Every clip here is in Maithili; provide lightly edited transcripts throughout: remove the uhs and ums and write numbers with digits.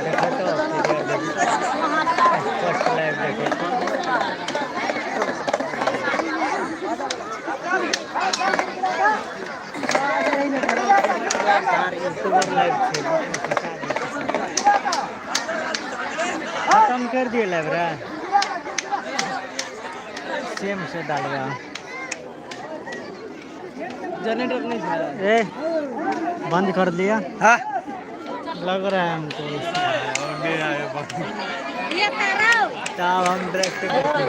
देखो तो फर्स्ट लाइव देखो। यूट्यूबर लाइव छै, फंसा दै छै। खत्म कर दिए लाइव रे, सेम से डालबा। जनरेटर नहीं था। ए, बंद कर दिया। हाँ। लग रहा है हमको। तब हम डायरेक्ट करते,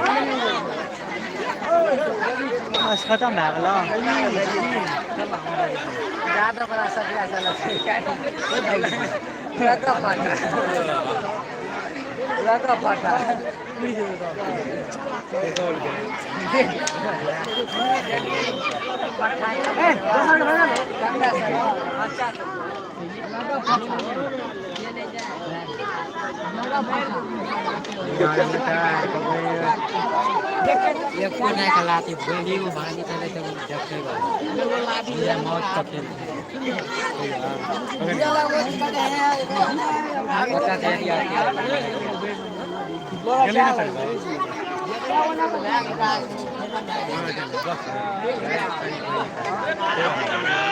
बस खत्म भए गेलो। ज्यादा बड़ा सफिया चला लगा फाटा, लगा फाटा। एको नहि कलाती गोली भाजी चले तऽ देखै मौत का खेल पता दे दिया। गेली ना सर भाई।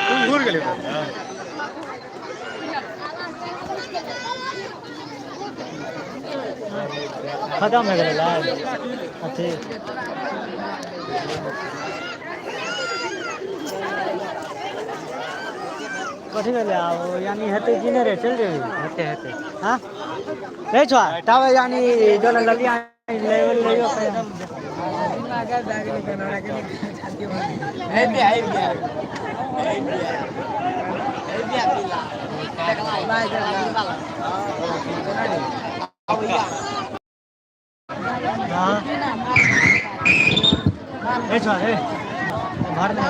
तुम घूर गेली। खत्म हो गेलै लाइव अथी। कथी भेलै आब? यानी हेतै कि नहि रे? चलि जेबही? हेतै, हेतै। हाँ रे छुआ, तब यानी जो ललिया लेवल लइयो। हाँ ए छुआ, ए भर दे।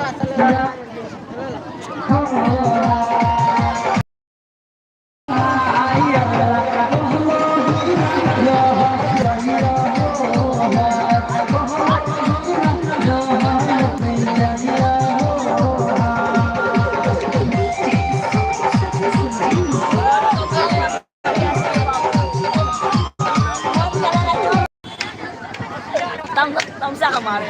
तमसा मारे।